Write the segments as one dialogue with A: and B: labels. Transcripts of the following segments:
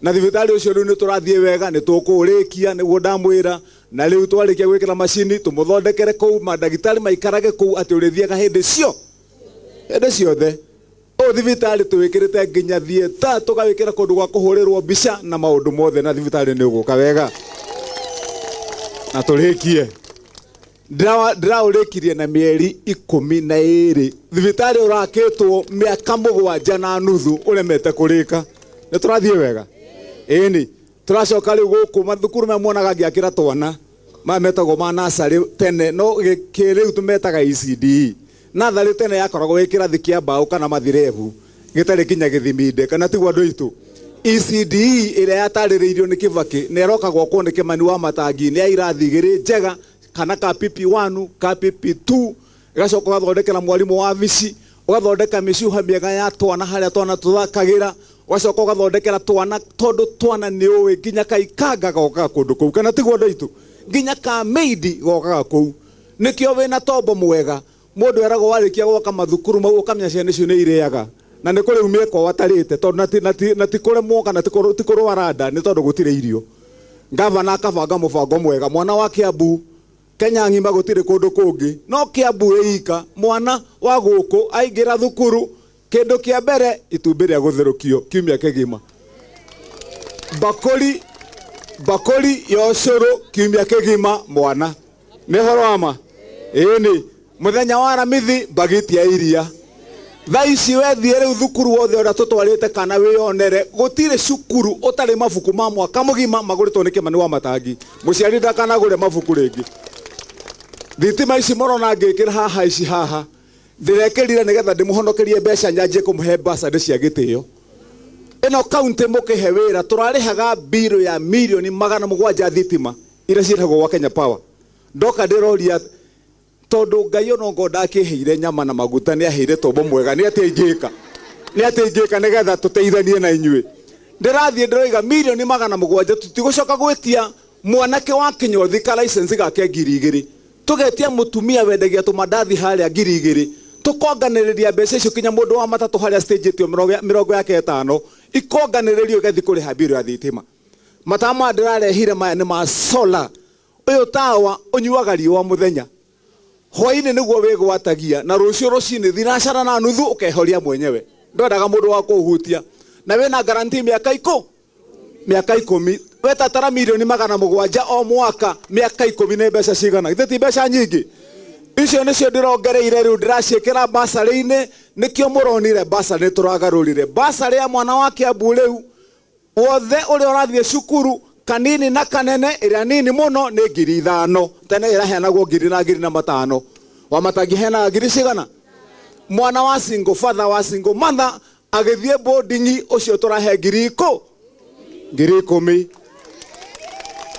A: Na thibitarĩ ũcio rĩu nĩ tũrathiĩ wega, nĩ tũkũũrĩkia nĩguo ndamwĩra. Na rĩu twarĩkia gwĩkĩra macini tũmũthondekere kũu, mandagĩtarĩ maikarage kũu atĩ ũrĩthiaga hĩndĩ cio hĩndĩ ciothe. Ũyũ thibitarĩ tũwĩkĩrĩte nginya thieta, tũgawĩkĩra kũndũ gwa kũhũrĩrwo mbica na maũndũ mothe, na thibitarĩ nĩ ũgũka wega na tũrĩkie. Ndĩraũrĩkirie na mĩeri 12. Thibitarĩ ũrakĩtwo mĩaka 7.5 ũremete kũrĩka. Nĩ tũrathiĩ wega? Ĩni. Tũracoka rĩu gũkũ mathukuru maya muonaga ngĩakĩra twana, maya metagwo ma nursery tene, no kĩrĩu tũmetaga ECDE. Natharĩ tene yakoragwo ĩ kĩrathi kĩa mbaũ kana mathirebu gĩtarĩ kinya gĩthiminde, kana tiguo andũ aitũ? ECDE ĩrĩa yatarĩrĩirio nĩ Kibaki na ĩroka gwakwo nĩ Kĩmani wa Matangi nĩ ya irathi 2 njega, kana ka PP1 ka PP2, ĩgacoka ũgathondekera mwarimũ wabici, ũgathondeka mĩcuha mĩega ya twana harĩa twana tũthakagĩra, ũgacoka ũgathondekera twana, tondũ twana nĩ ũĩ nginya kaikanga gokaga kũndũ kũu, kana tiguo andũ aitũ? Nginya ka maid gokaga kũu. Nĩkĩo wĩna tombo mwega mũndũ eragwo warĩkia gwaka mathukuru mau ũkamenya ciana icio nĩ irĩaga, na nĩ kũrĩ umia ĩkoragwo atarĩte, tondũ na ti kũremwo kana ti kũrwara nda, nĩ tondũ gũtirĩ irio. Ngavana akabanga mũbango mwega, mwana wa Kiambu Kenya ng'ima gũtirĩ kũndũ kũngĩ no Kiambu ĩika, mwana wa gũkũ aingĩra thukuru kĩndũ kĩa mbere itumbĩ rĩa gũtherũkio kiumia kĩgima, mbakũri mbakũri ya ũcũrũ kiumia kĩgima mwana. Nĩ ũhoro wa ma? Ĩni. Mũthenya wa Aramithi mbagiti ya iria. Thaa ici wethiĩ rĩu thukuru wothe ũrĩa tũtwarĩte kana wĩyonere, gũtirĩ cukuru ũtarĩ mabuku ma mwaka mũgima magũrĩtwo nĩ Kĩmani wa Matangi. Mũciari ndakanagũre mabuku rĩngĩ. Thitima ici mũrona ngĩkĩra haha ici haha, ndĩrekĩrire nĩgetha ndĩmũhonokerie mbeca nyanjie kũmũhe bursary cia gĩtĩo. Ĩno kaunti mũkĩhe wĩra tũrarĩhaga mbirũ ya mirioni 700 thitima iria ciĩtagwo gwa Kenya Power. Ndoka ndĩroria tondũ Ngai ona ongorwo ndakĩheire nyama na maguta nĩ aheire tombo mwega, nĩ atĩa ingĩka? Nĩ atĩa ingĩka nĩgetha tũteithanie na inyuĩ? Ndĩrathiĩ ndĩroiga mirioni 700, tũtigũcoka gwĩtia mwanake wa kĩnyothi ka license gake 2000, tũgetia mũtumia wendagia tũmandathi harĩa 2000, tũkonganĩrĩria mbeca icio kinya mũndũ wa matatũ harĩa stage ĩtio mĩrongo yake ĩtano ikonganĩrĩrio igathiĩ kũrĩha mbirũ ya thitima. Matawa maya ndĩrarehire maya nĩ ma solar. Ũyũ tawa ũnyuaga riũa mũthenya, hwainĩ nĩguo wĩgwatagia, na rũciũ rũcinĩ thinacara na nuthu ũkehoria mwenyewe. Ndwendaga mũndũ wa kũũhutia, na wĩna guarantee mĩaka 10. Wetatara mirioni 700 o mwaka, mĩaka 10 nĩ mbeca cigana? Githĩ ti mbeca nyingĩ? Icio nĩcio ndĩrongereire rĩu ndĩraciĩkĩra basarĩ-inĩ, nĩkĩo mũronire basarĩ nĩtũragarũrire basarĩ ya mwana wa Kiambu rĩu wothe ũrĩa ũrathiĩ cukuru kanini na kanene, ĩrĩa nini mũno nĩ 5000, tene ĩraheanagwo ngiri na ngiri na matano. Wa Matangi heanaga ngiri cigana? Mwana wa single father, wa single mother agĩthiĩ boarding, ũcio tũrahe 10,000.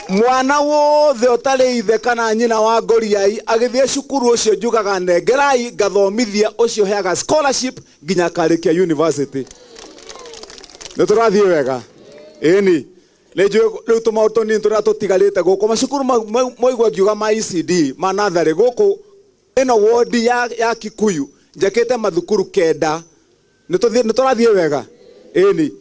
A: Mwana wothe ũtarĩ ithe kana nyina wa ngoriai agĩthiĩ cukuru, ũcio njugaga nengerai ngathomithia, ũcio heaga scholarship nginya akarĩkia university. Nĩ tũrathiĩ wega? Ĩni. Nĩ njũĩ rĩu tũmaũndũ tũnini tũrĩa tũtigarĩte gũkũ macukuru moigua ngiuga ma ECD ma natharĩ gũkũ ĩno wodi ya Kikuyu njakĩte mathukuru 9. Nĩ tũrathiĩ wega? Ĩni.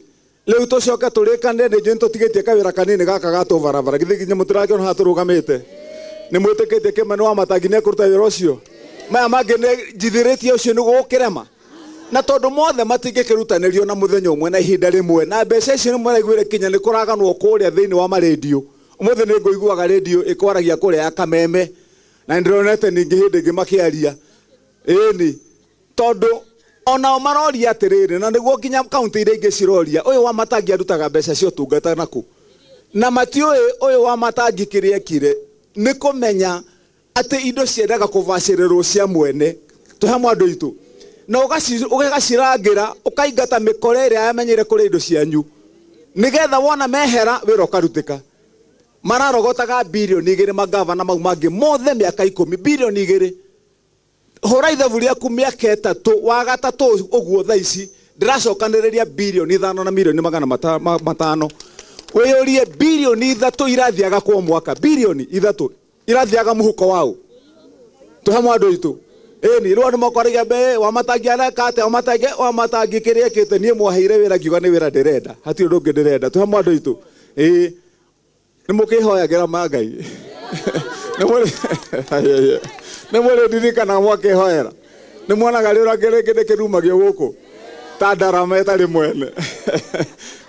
A: Rĩu tũcoke tũrĩkanĩre, nĩ njũĩ nĩtũtigĩtie kawĩra kanini gaka ga tũbarabara, githĩ nginya mũtirakĩona haha tũrũgamĩte? Nĩ mwĩtĩkĩtie Kĩmani wa Matangi nĩ ekũruta wĩra ũcio? Maya mangĩ nĩ njithĩrĩtie ũcio nĩ gũkĩrema, na tondũ mothe matingĩkĩrutanĩrio na mũthenya ũmwe na ihinda rĩmwe, na mbeca icio nĩ mũraiguire kinya nĩ kũraganwo kũrĩa thĩinĩ wa marendio. Ũmũthĩ nĩ ngũiguaga rendio ĩkwaragia kũrĩa ya Kameme, na nĩndĩronete ningĩ hĩndĩ ĩngĩ makĩaria. Ĩni, tondũ onao maroria atĩrĩrĩ, na nĩguo nginya kaunti iria ingĩ ciroria, ũyũ wa Matangi arutaga mbeca cia ũtungata nakũ? Na matiũĩ ũyũ wa Matangi kĩrĩa ekire nĩ kũmenya atĩ indo ciendaga kũbacĩrĩrwo cia mwene. Twĩ hamwe andũ aitũ? Na ũgacirangĩra, ũkaingata mĩkora ĩrĩa yamenyeire kũrĩa indo cianyu, nĩgetha wona mehera wĩra ũkarutĩka. Mararogotaga 2 birioni magavana mau mangĩ mothe mĩaka 10, 2 birioni. Hũra ithabu rĩaku, mĩaka 3 wa gatatũ ũguo thaa ici ndĩracokanĩrĩria 5 birioni na mirioni 500. Wĩyũrie, 3 birioni irathiaga kwa mwaka, 3 birioni irathiaga mũhuko waũ? Twĩ hamwe andũ aitũ? Ĩni rĩu andũ makwaragia mbe Wamatangi areka atĩa, Wamatangi Wamatangi kĩrĩa ekĩte. Niĩ mwaheire wĩra ngiuga nĩ wĩra ndĩrenda, hatirĩ ũndũ ũngĩ ndĩrenda. Twĩ hamwe andũ aitũ? Ĩĩ, nĩ mũkĩhoyagĩra ma Ngai, nĩ mũrĩ ndirikana mwakĩhoera, nĩ mwonaga rĩũra rĩngĩ ndĩkĩrumagio gũkũ ta ndarama ĩtarĩ mwene,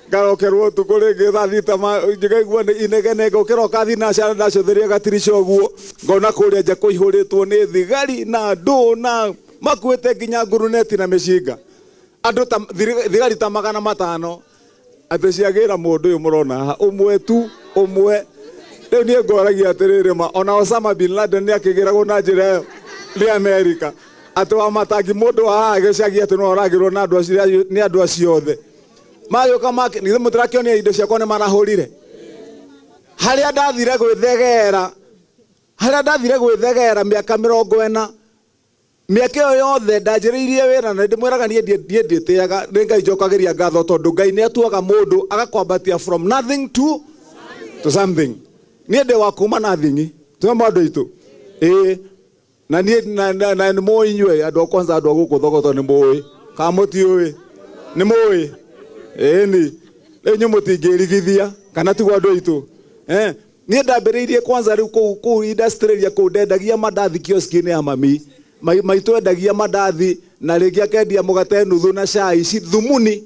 A: ngarokerwo ũtukũ rĩngĩ thaa thita, ngaigua nĩ inegene, ngũkĩroka thinacara, ndacũthĩria gatirica ũguo ngona kũrĩa nja kũihũrĩtwo nĩ thigari na andũ na makuĩte nginya nguruneti na mĩcinga, andũ ta thigari ta 500 atĩ ciagĩra mũndũ ũyũ mũrona haha ũmwe tu ũmwe. Rĩu niĩ ngoragia atĩrĩrĩ, ma ona Osama bin Laden nĩ akĩgĩragwo na njĩra ĩyo nĩ Amerika, atĩ Wamatangi mũndũ wa haha gĩcagi atĩ no oragĩrwo na andũ acio nĩ andũ acio othe magĩũka make. Nĩ mũtĩrakĩonia indo ciakwa nĩ marahũrire harĩa ndathire gwĩthegera, harĩa ndathire gwĩthegera mĩaka 40. Mĩaka ĩyo yothe ndanjĩrĩirie wĩra na ndĩmwĩraga niĩ niĩ ndĩtĩaga, nĩ Ngai njokagĩria ngatho tondũ Ngai nĩ atuaga mũndũ agakwambatia from nothing to something. Niĩ ndĩ wa kuma nothing. Twĩ andũ aitũ? Ĩĩ, na niĩ na nĩ mũĩ inyuĩ andũ a kwanza, andũ a gũkũ Thogoto nĩ mũĩ kana mũtiũĩ? Nĩ mũĩ? Ĩni rĩu inyuĩ mũtingĩrigithia kana tiguo andũ aitũ? Eh, niĩ ndambĩrĩirie kwanza rĩu kũu industrial kũu ndendagia mandathi kioski-inĩ ya mami. Maitũ endagia mandathi na rĩngĩ akendia mũgate nuthu na cai ci thumuni,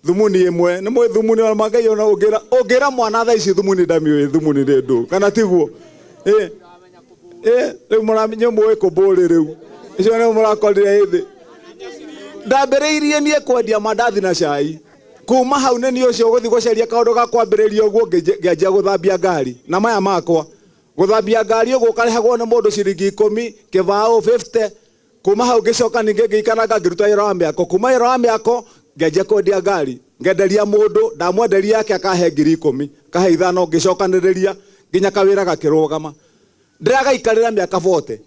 A: thumuni ĩmwe. Nĩ mũĩ thumuni? Ona Ngai, ona ũngĩra mwana thaa ici thumuni ndamiũĩ thumuni nĩ ndũ kana tiguo? Ĩ ĩ, rĩu mũramenye mũĩ kũmbũrĩ rĩu icio nĩ mũrakorire ĩthĩ. Ndambĩrĩirie niĩ kwendia mandathi na cai. Kuma hau nĩ niĩ ũcio gũthiĩ gũcaria kaũndũ ga kwambĩrĩria ũguo, ngĩanjia gũthambia ngari na maya makwa, gũthambia ngari ũguo ũkarĩhagwo nĩ mũndũ ciringi 10, kĩbaũ 50. Kuma hau ngĩcoka ningĩ ngĩikaranga ngĩruta wĩra wa mĩako. Kuma wĩra wa mĩako ngĩanjia kwendia ngari, ngenderia mũndũ, ndamwenderia yake akahe 10,000, akahe 5, ngĩcokanĩrĩria nginya kawĩra gakĩrũgama. Ndĩragaikarĩra mĩaka 40.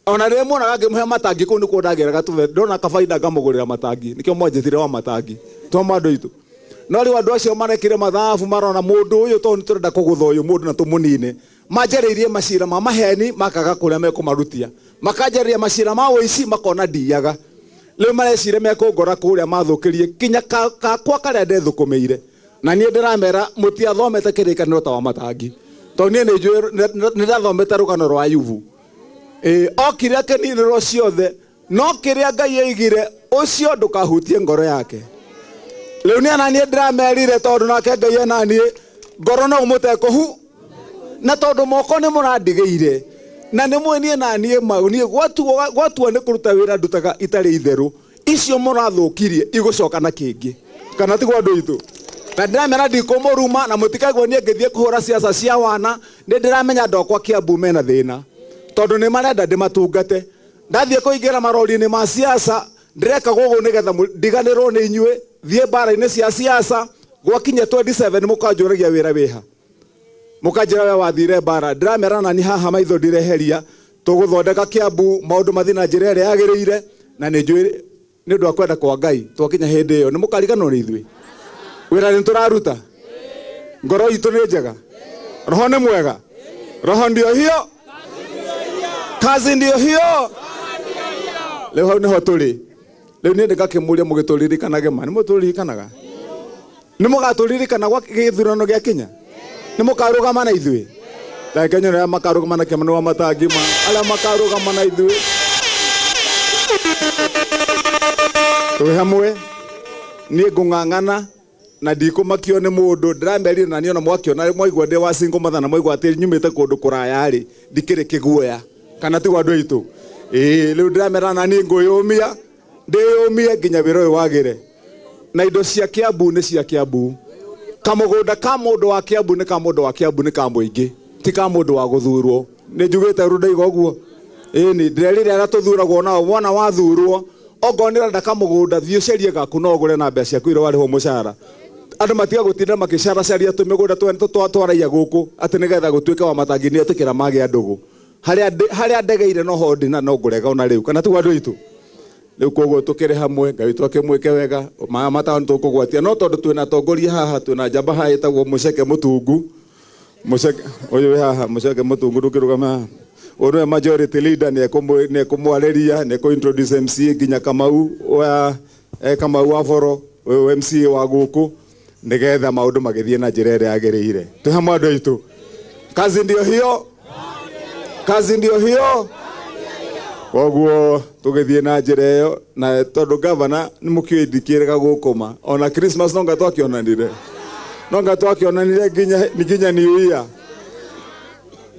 A: Ona rĩrĩa muonaga ngĩmũhe matangi kũu nĩkuo ndagĩraga tuve, ndona kabaida ngamũgũrĩra matangi, nĩkĩo mwanjĩtire wa matangi. Twama andũ aitũ, no rĩu andũ acio marekire mathabu, marona mũndũ ũyũ tondũ nĩ tũrenda kũgũtha ũyũ mũndũ na tũmũnine, manjarĩirie macira ma maheni makaga kũrĩa mekũmarutia, makanjarĩria macira ma ũici makona ndiyaga. Rĩu marecire mekũngora kũrĩa mathũkĩrie kinya kakwa karĩa ndethũkũmĩire. Na niĩ ndĩramera mũtiathomete kĩrĩkanĩro ta wa matangi, tondũ niĩ nĩ njũĩ nĩ ndathomete rũgano rwa Ayubu. Ĩĩ, okire akĩninĩrwo ciothe, no kĩrĩa Ngai aigire ũcio ndũkahutie ngoro yake. Rĩu niĩ na niĩ ndĩramerire tondũ nake Ngai ena niĩ ngoro no mũtekũhu na tondũ moko nĩ mũrandigĩire na nĩ mũĩ niĩ na niĩ mau niĩ gwatua nĩ kũruta wĩra ndutaga itarĩ itherũ. Icio mũrathũkirie igũcoka na kĩngĩ kana tiguo andũ aitũ? Na ndĩramera ndikũmũruma na mũtikaigua niĩ ngĩthiĩ kũhũra ciaca cia wana. Nĩ ndĩramenya andũ akwa Kiambu mena thĩna tondũ nĩ marenda ndĩmatungate. Ndathiĩ kũingĩra marori-inĩ ma siasa, ndĩreka gũgũ nĩgetha ndiganĩrwo nĩ inyuĩ, thiĩ mbara-inĩ cia siasa. Gwakinya 27 mũkanjũragia wĩra wĩha, mũkanjĩra we wathire mbara. Ndĩramera nani haha maitho ndireheria, tũgũthondeka Kiambu maũndũ mathiĩ na njĩra ĩrĩa yagĩrĩire, na nĩ njũĩ nĩ ũndũ wa kwenda kwa Ngai twakinya hĩndĩ ĩyo nĩ mũkariganwo nĩ ithuĩ. Wĩra nĩ tũraruta, ngoro itũ nĩ njega, roho nĩ mwega, roho ndio hiyo, kazi ndio hiyo. Rĩu hau nĩho tũrĩ. Rĩu niĩ ndĩgakĩmũria mũgĩtũririkanage, ma nĩ mũtũririkanaga, nĩ mũgatũririkana gwa gĩthurano gĩakinya, nĩ mũkarũgama na ithuĩ. Reke nyone arĩa makarũgama na kĩama nĩ wa matangi, ma arĩa makarũgama na ithuĩ twĩ hamwe. Niĩ ngũng'ang'ana na ndikũmakio nĩ mũndũ. Ndĩramerire na niĩ ona mwakĩona mwaigua ndĩ wa single mother na mwaigua atĩ nyumĩte kũndũ kũraya rĩ, ndikĩrĩ kĩguoya kana tiguo andũ aitũ? Ĩĩ, rĩu ndĩramera na niĩ ngwĩyũmia, ndĩyũmie nginya wĩra ũyũ wagĩre. Na indo cia Kiambu nĩ cia Kiambu, kamũgũnda ka mũndũ wa Kiambu nĩ ka mũndũ wa Kiambu, nĩ ka mũingĩ, ti ka mũndũ wa gũthurwo. Nĩ njugĩte rĩu ndaiga ũguo. Ĩni ndĩrerire arĩa tũthuragwo nao, wona wathurwo, ongorwo nĩ ũrenda kamũgũnda, thiĩ ũcarie gaku no ũgũre na mbeca ciaku iria warĩhwo mũcara. Andũ matiga gũtinda makĩcaracaria tũmĩgũnda twaraia gũkũ atĩ nĩgetha gũtuĩke wa matangi nĩ etĩkĩra magĩa ndũgũ. Harĩa ndegeire noho ndĩ na no ngũrega ona rĩu kana tiguo andũ aitũ? Rĩu koguo tũkĩrĩ hamwe, Ngai witũ akĩmwĩke wega. Maya matano tũkũgwatia, no tondũ twĩna atongoria haha, twĩna njamba haha ĩtagwo Mũceke Mũtungu. Mũceke ũyũ wĩ haha, Mũceke Mũtungu, ndũkĩrũgame haha. Ũyũ nĩwe majority leader, nĩ ekũmwarĩria, nĩ ekũ introduce MCA nginya Kamau wa Kamau wa Boro, ũyũ MCA wa gũkũ, nĩgetha maũndũ magĩthiĩ na njĩra ĩrĩa yagĩrĩire. Twĩ hamwe andũ aitũ. Kazi ndio hiyo, kazi ndio hiyo. Koguo tũgĩthiĩ na njĩra ĩyo, na tondũ gavana nĩ mũkĩũĩ ndikĩrega gũkũma, ona Christmas nonga twakĩonanire, nonga twakĩonanire nginya New Year,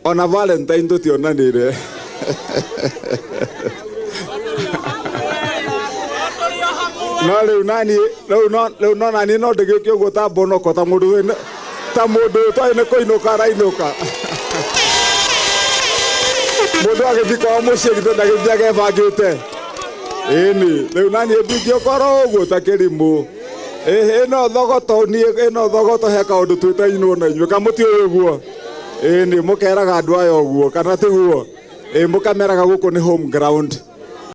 A: ona Valentine tũtionanire. No rĩu nani rĩu no nani no ndĩgĩũke ũguo ta mbonoko, ta mũndũ ta mũndũ ũtoĩ nĩ kũinũka arainũka. Mũndũ agĩthiĩ kwao mũciĩ githĩ ndagĩthiaga ebangĩte? Ĩni rĩu nani ndingĩũkorwo ũguo ta kĩrimũ. Ĩno thogoto niĩ, ĩno thogoto he kaũndũ twĩtainwo na inyuĩ, kana mũtiũĩ ũguo? Ĩni mũkeraga andũ aya ũguo, kana tiguo? Ĩ mũkameraga gũkũ nĩ home ground.